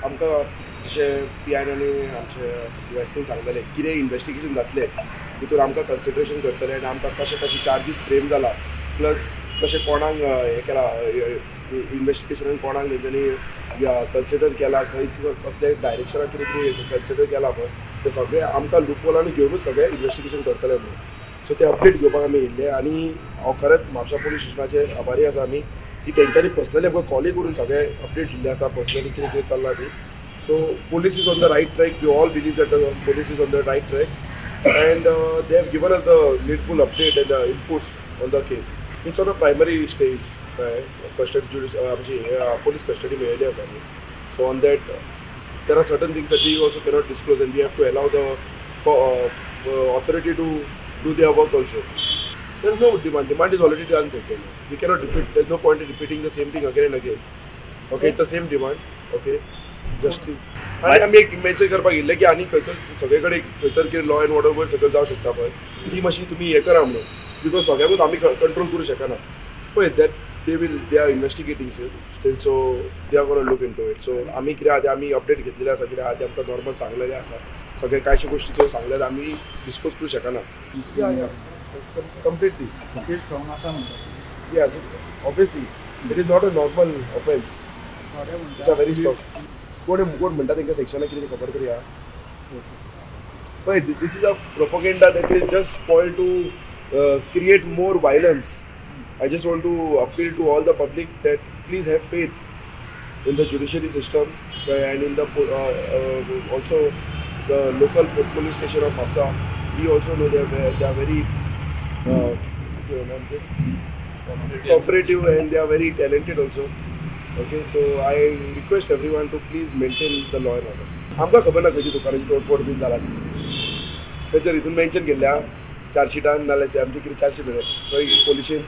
आमकां जशें P I आनी आमचे डीवायएसपीन सांगलेलें, कितें इन्वेस्टिगेशन जातलें तितून आमकां कन्सिडरेशन करतले आनी आमकां कशें कशें चार्जीस फ्रेम जाला, प्लस कशें कोणाक हें केलां, इन्वेस्टिगेशनान कोणाक तेंच्यांनी कन्सिडर केला, खंय कसले डायरेक्शनान कितें कितें कन्सिडर केलां पळय, ते सगळें आमकां लुपहोलांनी घेवनूच सगळें इन्वेस्टिगेशन करतले म्हणून. सो ते अपडेट घेवपाक आमी येयल्ले आनी हांव खरेंच म्हापसा पुलीस स्टेशनाचे आभारी आसा आमी की तेंच्यांनी पर्सनली आमकां कॉलूय करून सगळें अपडेट दिल्लें आसा, पर्सनली कितें कितें चल्लां ती. So police is on the right track. We all believe that the police is on the right track and they have given us the needful update and the inputs on the case. It's on a primary stage. Custody, आमची police custody मेळिल्ली आसा न्ही. So on that there are certain things that we also cannot disclose and we have to allow the authority to do their work also. There is no demand. Demand is already done. We cannot repeat. There's no point in repeating the same thing again and again. Okay, it's the same demand. Okay, justice. आनी आमी एक mention करपाक येयल्ले की आनी खंयसर सगळे कडेन खंयसर कितें लॉ एंड ऑर्डर वयर सकयल जावंक शकता पळय, ती मातशी तुमी हें करा म्हणून, because सगळ्याकूच आमी कंट्रोल करूं शकना पळय. That they are investigating still, so they are gonna look into it. So आमी कितें आहा तें आमी अपडेट घेतलेले आसा, कितें आहा तें आमकां नॉर्मल सांगलेलें आसा. सगळे कांयशे गोश्टी त्यो सांगल्यार आमी डिस्कस करूं शकना. या, कंप्लिटली. फुटेज स्ट्रॉंग आसा म्हणटा. Yes, obviously it is not a normal offence. थोडे It's a very म्हणटा strong. कोण कोण म्हणटा तेंका सेक्शनाक कितें खबर तरी आहा पळय. This is a propaganda that is just spoil to create more violence. I just want to appeal to all the public that please have faith in the judiciary system and in the also the local police station of Mapsa. We also know they are very cooperative and they are very talented also. Okay, so I request everyone to please maintain the law and order. आमकां खबर ना खंयची दुकानाची तोडफोड बीन जाला ती. खंयसर हितून मेन्शन केल्ल्या चार्जशीटान, नाल्यार आमची कितें चार्जशीट थंय पोलिशीन.